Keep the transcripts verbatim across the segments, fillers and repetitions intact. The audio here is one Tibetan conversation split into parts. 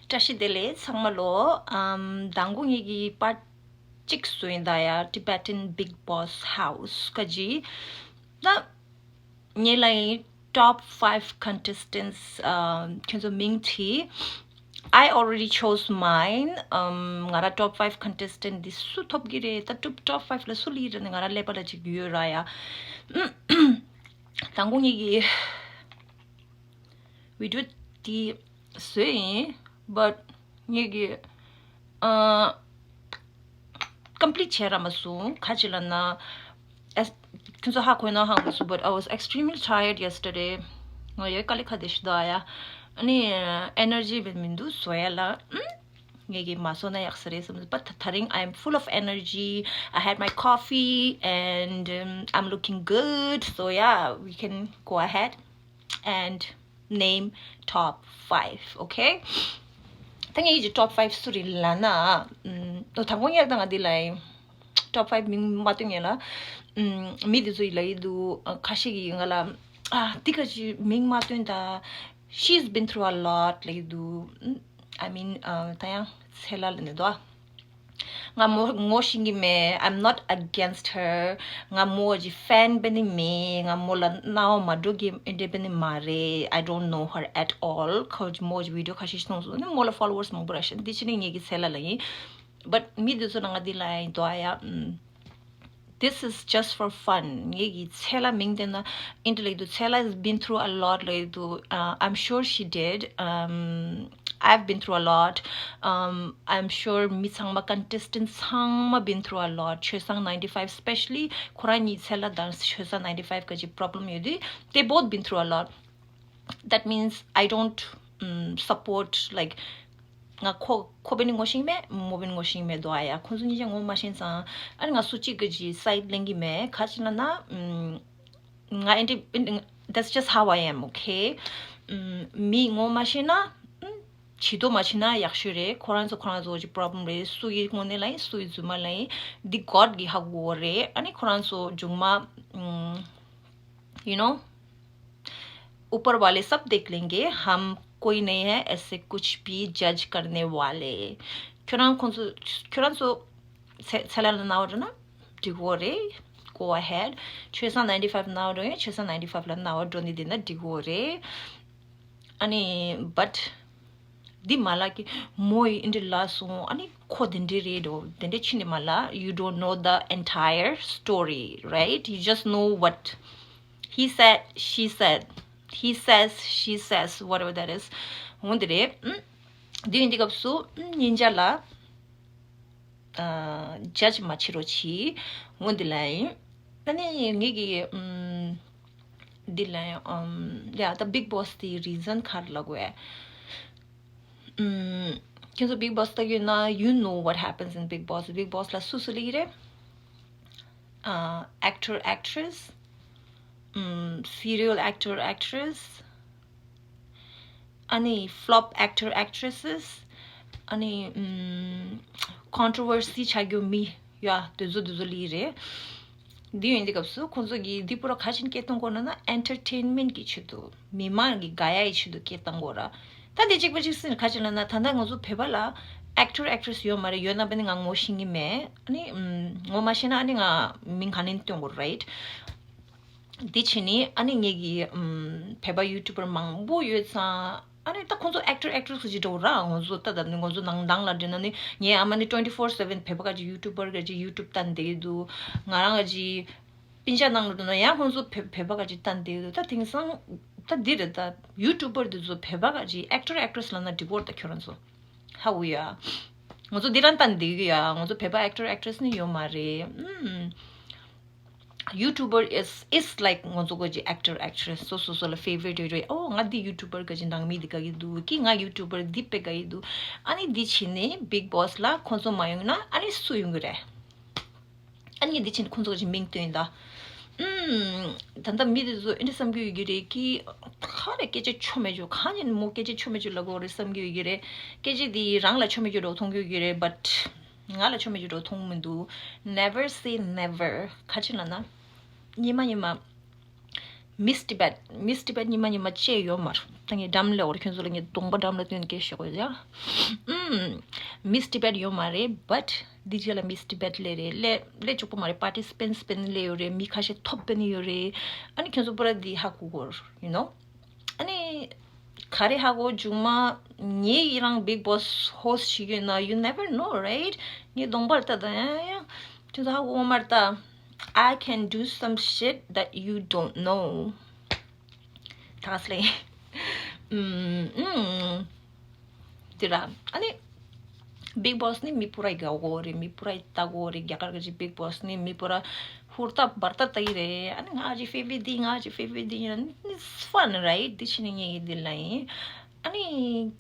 བཀྲ་ཤིས་བདེ་ལེགས་ཚང་མ་ལོ། ཨམ། དང་པོ་ངེད་ཀྱི་པར་གཅིག་བཟོས་ཡིན་ད་ཡ། Tibetan Bigg Boss House ག་ཅི། ད་ངེད་ལ་ཡིན་top five contestants ཁྱོད་ཚོ་མིང་བྲིས། I already chose mine. ཨམ། ང་ར་top five contestant འདི་སུ་ཐོབ་ཀྱི་རེད། ད་top top five ལ་སུ་ལི་རེད་ནི་ང་ར་ཀླད་པ་ལ་ཅིག་ཡོད་ར་ཡ། དང་པོ་ངེད་ཀྱི་video དེ་བཟོས་ཡིན། But ངེད་ཀྱི་ཨ། complete བྱས་ར་མ་སོང་། ག་ཅི་ལབ་ན། as ཁྱོད་ཚོ་ཧ་གོ་ན་ཧ་གོ་སོང་། But I was extremely tired yesterday. ང་ཡོད་དཀའ་ལས་ཁག་དེ་ཞིག་འདུག་ཨ་ཡ། ཨ་ནི་energy བས་མི་འདུག་བཟོ་ཡ་ལ། ཨམ། ངེད་ཀྱི་མ་བཟོ་ན་ཡག་ས་རེད་བསམ། But ད་རིང་I am full of energy. I had my coffee and um, I'm looking good. So yeah, we can go ahead and name top five, okay? ད་ངེད་ཀྱི་top five སུ་རེད་ལབ་ན། ཨམ། ཨོ། དང་པོ་ངེད་ད་ང་འདི་ལ་ཡིན། top five མིང་མ་བཏོན་ངེད་ལ། ཨམ། མི་འདི་ཚོ་ཡི་ལ་ཡི་འདུག་ཁ་ཤས་ཀྱིས་ང་ལ། ཨ། འདི་ག་ཅི་མིང་མ་བཏོན་ད། She's been through a lot ལ་ཡི་འདུག I mean ཨ། ད་ཡང་ཚེ་ལ་ལ་ནི་དོ། ང་མོ་ངོ་ཤེས་ཀྱི་མེད། I'm not against her. ང་མོ་གི་fan བས་ནི་མེད། ང་མོ་ལ་རྣ་བ་མ་འགྲོ་གི་འདྲེ་བས་ནི་མ་རེད། I don't know her at all. ཁོ་མོ་གི་video ཁ་ཤས་ཤིག་མཐོང་སོང་ནི་མོ་ལ་followers མང་པོ་ར་ཤི། འདི་ཕྱི་ནི་ངེད་ཀྱི་ཚེ་ལ་ལ་ཡིན། But མི་འདི་ཚོ་ནང་ང་འདི་ལ་ཡིན་དོ་ཨ་ཡ། ཨམ། This is just for fun. ངེད་ཀྱི་ཚེ་ལ་མིང་བཏོན་ན་ཨིན་དྲི་ལ་ཡི་འདུག Tsela has been through a lot ལ་ཡི་འདུག uh, I'm sure she did. Um, I've been through a lot. Um, I'm sure མི་ཚང་མ་contestant ཚང་མ་been through a lot. ཆོས་བཟང་ninety five specially ཁོ་རང་གཉིས་ཚེ་ལ་དང་ཆོས་བཟང་ninety five ག་ཅི་problem ཡོད་དུས། They both been through a lot. That means I don't um, support, like, ང་ཁོ་ཁོ་བས་ནི་ངོ་ཤེས་མེད། མོ་བས་ནི་ངོ་ཤེས་མེད་དོ་ཨ་ཡ། ཁོང་ཚོ་གཉིས་ཀྱང་ངོ་མ་ཤེས་ཙང་། ཨ་ནི་ང་སུ་གཅིག་གི་ཅི་side ལེན་གི་མེད། ག་ཅི་ལབ་ན། ཨམ། ང་ཨིན་དྲི། that's just how I am, okay? ཨམ། མི་ངོ་མ་ཤེས་ན། ཨམ། བྱི་དོ་མ་བྱི་ན་ཡག་ཤོས་རེད། ཁོ་རང་ཚོ་ཁོ་རང་ཚོ་གི་problem རེད། སུ་ཡི་དངོས་གནས་ལ་ཡིན། སུ་ཡི་རྫུན་མ་ལ་ཡིན། འདི་God གི་ཧ་གོ་རེད། ཨ་ནི་ཁོ་རང་ཚོ་མཇུག་མ། ཨམ། you know, ऊपर वाले सब देख लेंगे, हम कोई नहीं है ऐसे कुछ भी जज करने वाले. ཁྱོད་རང་ཁོང་ཚོ། ཁྱོད་རང་ཚོ་ཚེ་ཚེ་ལ་ལ་ན་བ་འགྲོ་ན་འགྲིག་གོ་རེད། Go ahead. ཆོས་བཟང་ninety five ན་བ་འགྲོ་ཡང་ཆོས་བཟང་ninety five ལ་ན་བ་འགྲོ་ནི་དེ་ན་འགྲིག་གོ་རེད། ཨ་ནི་but འདི་མ་ལ་གི་མོ་ཡི་འདི་ལ་སོང་། ཨ་ནི་ཁོ་དེ་འདྲས་རེད་འགྲོ། དེ་འདྲས་ཕྱི་ནས་མ་ལ། You don't know the entire story, right? You just know what he said, she said, he says, she says, whatever that is. འོ་འདི་རེད། ཨུམ། འདི་ཡིན་འདི་སྐབས་སུ། ཨུམ། ཉིན་ཆ་ལ། ཨ། judge མ་བྱེད་རོགས་གྱིས། འོ་འདི་ལ་ཡིན། ཨ་ནི་ངེད་ཀྱི། ཨུམ། འདི་ལ་ཡང་། ཨམ། yeah, the Bigg Boss དེའི་reason ག་རེ་ལབ་དགོས། ཨམ། ཁྱེད་ཚོ་Bigg Boss ལྟ་གི་ཡོད་ན། You know what happens in Bigg Boss. Bigg Boss ལ་སུ་སུ་སླེབས་ཀྱི་རེད། ཨ། actor actress, ཨམ། serial actor actress, ཨ་ནི་flop actor actresses, ཨ་ནི། ཨམ། controversy ཆགས་རྒྱུ་མི། yeah, དེ་ཚོ་དེ་ཚོ་སླེབས་ཀྱི་རེད། འདི་ཡིན་འདི་སྐབས་སུ་ཁོང་ཚོ་གིས་འདི་པུ་ར་ག་ཅིན་སྐད་གཏོང་དགོས་ན་ན། entertainment གི་ཆེད་དུ། མི་མང་གི་དགའ་ཡ་ཡི་ཆེད་དུ་སྐད་གཏོང་དགོས་ར། ད་དེ་གཅིག་པ་གཅིག་ཟིན་ག་ཅིན་ལབ་ན། ད་ལྟ་ང་ཚོ་བོད་པ་ལ་actor actress ཡོད་མ་རེད། ཡོད་ན་བས་ནི་ང་ངོ་ཤེས་ཀྱི་མེད། ཨ་ནི། ཨམ། ངོ་མ་ཤེས་ན་ཨ་ནི་ང་མིང་ག་ནས་སྟོན་དགོས་རེད། འདི་བྱས་ནི་ཨ་ནི་ངེད་ཀྱི། ཨམ། བོད་པ་YouTuber མང་པོ་ཡོད་ཙང་། ཨ་ནི་ད་ཁོང་ཚོ་actor actress གི་ཅིག་འདྲ་བོ་ར། ང་ཚོ་ད་ད་ནི་ང་ཚོ་ནང་ནང་ལ་འདྲེན་ན་ནི། ངའི་ཨ་མ་ནི་twenty four seven བོད་པ་ག་ཅིག་YouTuber ག་ཅིག་YouTube ལྟ་བསྡད་འདུག་ང་རང་ག་ཅིག་སྤུན་ཆ་ནང་ལ་འགྲོ་ན་ཡང་ཁོང་ཚོ་བོད་བོད་པ་ག་ཅིག་ལྟ་བསྡད་འདུག་ད་དེང་སང་ད་འདི་རེད། ད་YouTuber འདི་ཚོ་བོད་པ་ག་ཅིག་actor actress ལབ་ན་འགྲིག་གོ་རེད། ད་ཁྱོད་རང་ཚོ་ཧ་གོ་ཡ། ང་ཚོ་འདི་རང་ལྟ་བསྡད་ཡ། ང་ཚོ་བོད་པ་actor actress ནི་ཡོད་མ་རེད། ཨུམ། YouTuber is is like ང་ཚོ་ག་ཅིག་actor actress སོ་སོ་སོ་ལ་favorite ཡོད་རེད། ཨོ་ང་འདི་YouTuber ག་ཅིག་ནང་མི་འདི་དགའ་གི་འདུག་གི། ང་YouTuber འདི་དཔེ་དགའ་གི་འདུག་ཨ་ནི་འདི་བྱས་ནས་Bigg Boss ལ་ཁོང་ཚོ་མ་ཡོང་ན་ཨ་ནི་སུ་ཡོང་གི་རེད། ཨ་ནི་འདི་བྱས་ནས་ཁོང་ཚོ་ག་ཅིག་མིང་བཏོན་ད། ཨུམ། ད་ལྟ་མི་འདི་ཚོ་ཨེ་འདྲ་བསམ་གྱི་ཡོད་ཀྱི་རེད་གི། ག་རེ་སྐད་ཆ་ཆོ་མེད་ཅོ། གང་ཡིན་མོ་སྐད་ཆ་ཆོ་མེད་ཅོ་ལབ་དགོས་རེད་བསམ་གྱི་ཡོད་ཀྱི་རེད། སྐད་ཆ་འདི་རང་ལ་ཆོ་མེད་ཅོ་འདྲ་བོ་མཐོང་གི་ཡོད་ཀྱི་རེད། But ང་ལ་ཆོ་མེད་ཅོ་འདྲ་བོ་མཐོང་མི་འདུག Never say never. ག་ཅི་ལབ་ན། སྔོན་མ་སྔོན་མ། Miss Tibet, Miss Tibet ཉི་མ་ཉི་མ་བཅད་ཡོད་མ་རེད། ད་ངས་འགྲམ་ལ་འོར་ཁྱོད་ཚོ་ལ་ངས་གདོང་པ་འགྲམ་ལ་སྟོན་སྐད་ཤོད་དགོས་ཡ། ཨུམ། Miss Tibet ཡོད་མ་རེད། But འདི་རྗེས་ལ་Miss Tibet སླེབས་རེད། སླེབས་སླེབས་ཆོག་པོ་མ་རེད། Participants སྤེན་སླེབས་ཡོད་རེད། མི་ཁ་ཤས་ཐོབ་སྤེན་ཡོད་རེད། ཨ་ནི་ཁྱོད་ཚོ་པུ་ར་འདི་ཧ་གོ་དགོས། You know? ཨ་ནི་ག་རེ་ཧ་གོ། མཇུག་མ་ངས་ཡི་རང་Bigg Boss host བྱེད་ཀྱི་ཡོད་ན། You never know, right? ངས་གདོང་པར་ལྟ་ད་ཡང་ཡང་ཁྱོད་ཚོ་ཧ་གོ་མ་རེད་ད། I can do some shit that you don't know. ད་ག་སི་ལེ། ཨུམ། ཨུམ། དེ་ར། ཨ་ནི་Bigg Boss ནི་མི་པུ་ར་ཡི་དགའ་གོ་རེད། མི་པུ་ར་ཡི་ལྟ་གོ་རེད། རྒྱ་གར་གྱི་Bigg Boss ནི་མི་པུ་ར་ཧུར་ཐག་འབར་ཐག་ལྟ་གི་རེད། ཨ་ནི་ང་གི་favorite འདི། ང་གི་favorite འདི་ཡིན། It's fun, right? འདི་ཕྱི་ནས་ངས་ཡི་འདི་ལ་ཡིན། ཨ་ནི་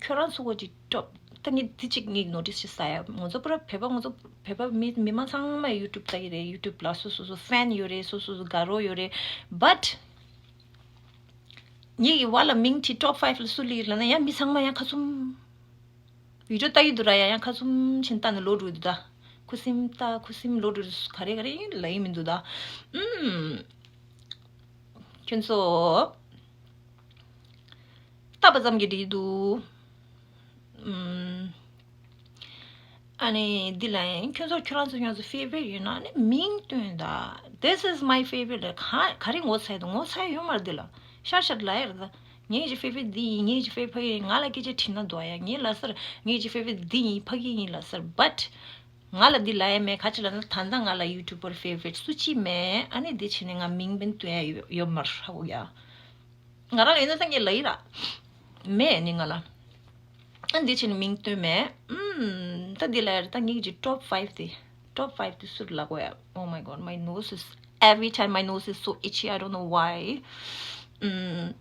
ཁྱོད་རང་ཚོ་གོ་ཅི་top། ད་ངས་འདི་གཅིག་ངས་notice བྱས་ཡ། ང་ཚོ་པུ་ར་བོད་པ། ང་ཚོ་བོད་པ་མི་མི་མང་ཚང་མ་YouTube ལྟ་གི་རེད། YouTube ལ་སོ་སོ་སོ་fan ཡོད་རེད། སོ་སོ་སོ་དགའ་རོགས་ཡོད་རེད། But ངེད་ཀྱི་བ་ལ་མིང་ཁྲིད་top five ལ་སུ་སླེབས་ལབ་ན་ཡང་མི་ཚང་མ་ཡང་ཁ་བཙུམ། video ལྟ་ཡི་འདུག་ར། ཡང་ཡང་ཁ་བཙུམ་བྱས་ལྟ་ནས་ལོག་འགྲོ་གི་འདུག་ད། ཁུ་སིམ་ལྟ་ཁུ་སིམ་ལོག་འགྲོ་གི་འདུག་ག་རེ་ག་རེ་ཡིན་ལབ་ཡི་མི་འདུག་ད། ཨུམ། ཁྱོད་ཚོ་ལྟ་བ་ཙམ་གྱིས་འགྲིག་འདུག་ཨུམ། ཨ་ནི་འདི་ལ་ཡང་ཁྱོད་ཚོ་ཁྱོད་རང་ཚོ་ཁྱོད་ཚོ་favorite ཡོད་ན་ནི་མིང་སྟོན་ད། This is my favorite ལབ། ག་ག་རེ་ངོ་ཚ་ཡི་འདུག་ངོ་ཚ་ཡི་ཡོད་མ་རེད། འདི་ལ་ཤར་ཤར་ལབ་ཡ་རེད་ད། ངེད་ཀྱི་favorite འདི་ཡིན། ངེད་ཀྱི་favorite ཕ་གི་ཡིན། ང་ལ་སྐད་ཆ་དྲིས་ན་འདུག་ཡ། ངས་ལབ་སར་ངེད་ཀྱི་favorite འདི་ཡིན། ཕ་གི་ཡིན་ལབ་སར། But ང་ལ་འདི་ལབ་ཡ་མེད། ག་ཅི་ལབ་ན་ད་ལྟ་ང་ལ་YouTuber favorite སུ་གཅིག་མེད། ཨ་ནི་འདི་བྱས་ནས་ང་མིང་བེན་སྟོན་ཡ་ཡོད་ཡོད་མ་རེད། ཧ་གོ་ཡ། ང་རང་ལ་ཡིན་ན་སངས་རྒྱས་ལ་ཡི་ར། མེད་ནི་ང་ལ། ཨ་འདི་ཕྱིན་མིང་སྟོན་མེད། ཨུམ། ད་འདི་ལ་ཡར་ད་ངེད་ཀྱི་top five དེ། Top five དེ་སུར་ལ་གོ་ཡ། Oh my god, my nose is, every time my nose is so itchy, I don't know why. ཨུམ།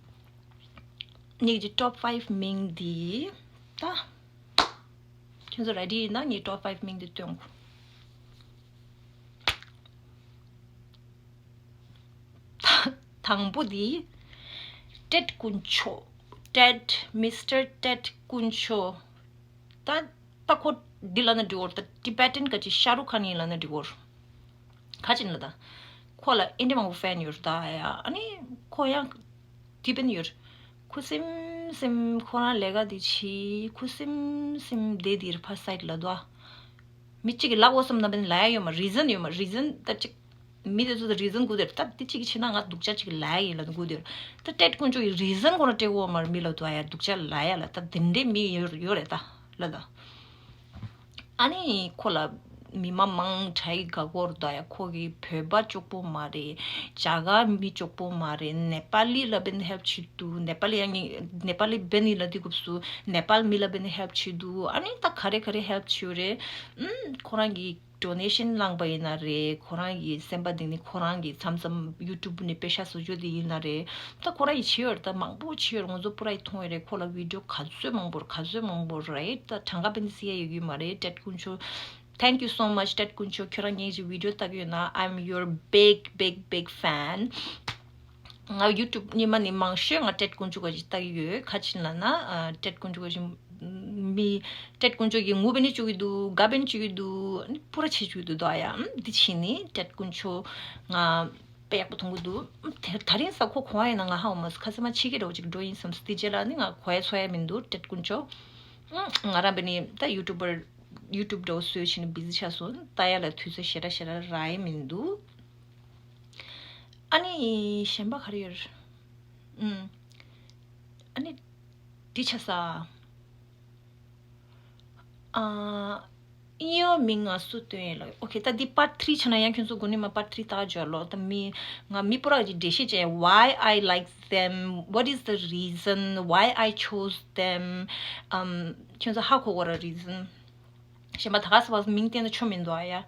ངེད་ཀྱི་top five མིང་འདི། ད་ཁྱོད་ཚོ་ready ཡིན་ན་ངའི་top five མིང་འདི་སྟོན་གོ། དང་པོ་འདི་Ted དཀོན་མཆོག Ted, Mister Ted དཀོན་མཆོག་ད་ད་ཁོ་འདི་ལབ་ན་འགྲིག་གོ། ད་Tibetan ག་ཅི་ཤ་རུག་ཁཱན་ཡིན་ལབ་ན་འགྲིག་གོ། ག་ཅི་ལབ་ད། ཁོ་ལ་ཨིན་ཌི་མང་པོ་fan ཡོད་ད་ཡ། ཨ་ནི་ཁོ་ཡང་Tibetan ཡོད། ཁུ་སིམ་སིམ་ཁོ་རང་ལས་ཀ་འདི་བྱེད། ཁུ་སིམ་སིམ་བསྡད་འདིར་ཕར་side ལ་འདུག་མི་གཅིག་གིས་ལབ་འོ་བསམ་ན་བེན་ལབ་ཡ་ཡོད་མ། reason ཡོད་མ། reason ད་གཅིག་མི་དེ་ཚོ་ད་reason དགོས་དེར། ད་དེ་གཅིག་གིས་བྱས་ན་ང་སྡུག་ཅག་གཅིག་ལབ་ཡ་ཡིན་ལབ་དགོས་དེར། ད་Ted དཀོན་མཆོག་གི་reason ཁོ་རང་སྤྲད་འོ་མར་མི་ལ་དུ་ཨ་ཡ་སྡུག་ཅག་ལབ་ཡ་ལ། ད་དེ་འདྲའི་མི་ཡོད་ཡོད་རེད་ད་ལ་ད། ཨ་ནི་ཁོ་ལ་མི་མང་མང་དྲགས་དགའ་གོ་ར་ད་ཡ། ཁོ་གི་བོད་པ་ཅོག་པོ་མ་རེད། རྒྱ་གར་མི་ཅོག་པོ་མ་རེད། ནེ་པ་ལི་ལ་བེན་help བྱེད་འདུག་ནེ་པ་ལི་ཡང་ནེ་པ་ལི་བེན་ཡིན་ལ་དེ་སྐབས་སུ་ནེ་པ་ལི་མི་ལ་བེན་help བྱེད་འདུག་ཨ་ནི་ད་ག་རེ་ག་རེ་help བྱེད་རེད། ཨུམ། ཁོ་རང་གི་donation བླངས་པ་ཡིན་ན་རེད། ཁོ་རང་གི་སེམས་པ་གཏིང་ནས་ཁོ་རང་གི་མཚམས་མཚམས་YouTube ནས་པེ་ཤ་བཟོ་རྒྱུ་དེ་ཡིན་ན་རེད། ད་ཁོ་རང་གི་བྱེད་ཡོད་རེད། ད་མང་པོ་བྱེད་ཡོད་རེད། ང་ཚོ་པུ་ར་ཡི་མཐོང་ཡོད་རེད། ཁོ་ལ་video ག་ཚོད་མང་པོ་རེད། ག་ཚོད་མང་པོ་རེད། ད་གྲངས་ཀ་བེན་སི་ཡ་ཡོད་ཀྱི་མ་རེད། Ted དཀོན་མཆོག Thank you so much Ted དཀོན་མཆོག་ཁྱོད་རང་ངེད་ཀྱི་video ལྟ་གི་ཡོད་ན། I'm your big big big fan. ང་YouTube ཉི་མ་ནས་མང་ཤོས་ང་Ted དཀོན་མཆོག་ག་ཅིག་ལྟ་གི་ཡོད། ག་ཅི་ལབ་ན་ཨ། Ted དཀོན་མཆོག་ག་ཅིག་མི་Ted དཀོན་མཆོག་གི་ངུ་བེན་ནི་བཅུག་གི་འདུག་དགའ་བེན་བཅུག་གི་འདུག་ཨ་ནི་པུ་ར་ཆེ་བཅུག་གི་འདུག་ད་ཡ། ཨམ། འདི་ཕྱིན་ནི་Ted དཀོན་མཆོག་ང་དཔེ་ཡག་པོ་མཐོང་གི་འདུག་དེ་ད་རིང་ས་ཁོ་གོ་བ་ཡིན་ན་ང་ཧ་འོ་མ་སོང་། ཁ་སེ་མ་ཕྱི་གི་རོ་ཅིག་འགྲོ་ཡིན་བསམ་སོང་། དེ་རྗེས་ལ་ནི་ང་གོ་ཡ་ཚོ་ཡ་མི་འདུག Ted དཀོན་མཆོག་ཨམ། ང་རང་བེན་ནི་ད་YouTuber YouTube འདྲ་བོ་བཟོས་ཕྱིན་ནི་busy ཆགས་སོང་། ལྟ་ཡ་ལ་དུས་ཚོད་ཞེ་དྲག་ཞེ་དྲག་རག་ཡ་མི་འདུག་ཨ་ནི་གཞན་པ་ག་རེ་ཡོད་རེད། ཨུམ། ཨ་ནི་འདི་ཆ་ས། ཨ། ཨིན་ཡོ་མིང་ང་སུ་སྟོན་ཡས་ལ། Okay ད་འདི་part three ཆ་ན་ཡང་ཁྱོད་ཚོ་དགོས་ནི་མ། part three ལྟ་འཇོག་ལོ། ད་མི་ང་མི་པུ་ར་གི་འགྲེལ་བཤད་བྱས། Why I like them, what is the reason, why I chose them. ཨམ། ཁྱོད་ཚོ་ཧ་གོ་གོ་ར་reason གཞན་པ་ད་ག་ས་བ་མིང་བསྟན་ན་ཆོ་མི་འདུག་ཨ་ཡ།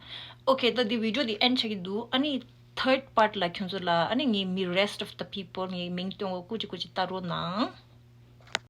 Okay ད་འདི་video འདི་end ཆགས་ཀྱི་འདུག་ཨ་ནི་third part ལ་ཁྱོད་ཚོ་ལ་ཨ་ནི་ངའི་མི་rest of the people ངའི་མིང་སྟོན་གོ་སྐུ་ཅི་སྐུ་ཅི་ལྟ་རོགས་གནང་།